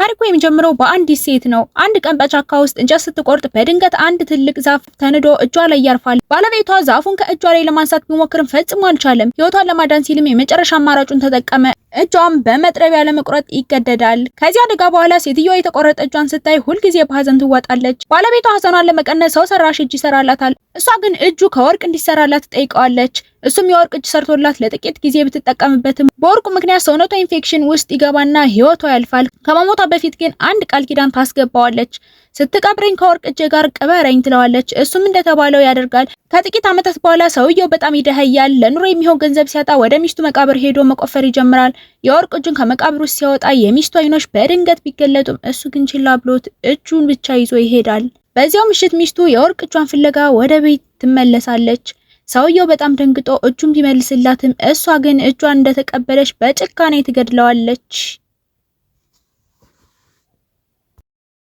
ታሪኩ የሚጀምረው በአንዲት ሴት ነው። አንድ ቀን በጫካ ውስጥ እንጨት ስትቆርጥ በድንገት አንድ ትልቅ ዛፍ ተንዶ እጇ ላይ ያርፋል። ባለቤቷ ዛፉን ከእጇ ላይ ለማንሳት ቢሞክርም ፈጽሞ አልቻለም። ሕይወቷን ለማዳን ሲልም የመጨረሻ አማራጩን ተጠቀመ። እጇን በመጥረቢያ ለመቁረጥ ይገደዳል። ከዚህ አደጋ በኋላ ሴትዮዋ የተቆረጠ እጇን ስታይ ሁልጊዜ በሀዘን ትዋጣለች። ባለቤቷ ሀዘኗን ለመቀነስ ሰው ሰራሽ እጅ ይሰራላታል። እሷ ግን እጁ ከወርቅ እንዲሰራላት ትጠይቀዋለች። እሱም የወርቅ እጅ ሰርቶላት ለጥቂት ጊዜ ብትጠቀምበትም በወርቁ ምክንያት ሰውነቷ ኢንፌክሽን ውስጥ ይገባና ህይወቷ ያልፋል። ከመሞቷ በፊት ግን አንድ ቃል ኪዳን ታስገባዋለች። ስትቀብረኝ ከወርቅ እጄ ጋር ቅበረኝ ትለዋለች። እሱም እንደተባለው ያደርጋል። ከጥቂት ዓመታት በኋላ ሰውየው በጣም ይደኸያል። ለኑሮ የሚሆን ገንዘብ ሲያጣ ወደ ሚስቱ መቃብር ሄዶ መቆፈር ይጀምራል። የወርቅ እጁን ከመቃብሩ ሲያወጣ የሚስቱ አይኖች በድንገት ቢገለጡም እሱ ግን ችላ ብሎት እጁን ብቻ ይዞ ይሄዳል። በዚያው ምሽት ሚስቱ የወርቅ እጇን ፍለጋ ወደ ቤት ትመለሳለች። ሰውየው በጣም ደንግጦ እጁን ቢመልስላትም እሷ ግን እጇን እንደተቀበለች በጭካኔ ትገድለዋለች።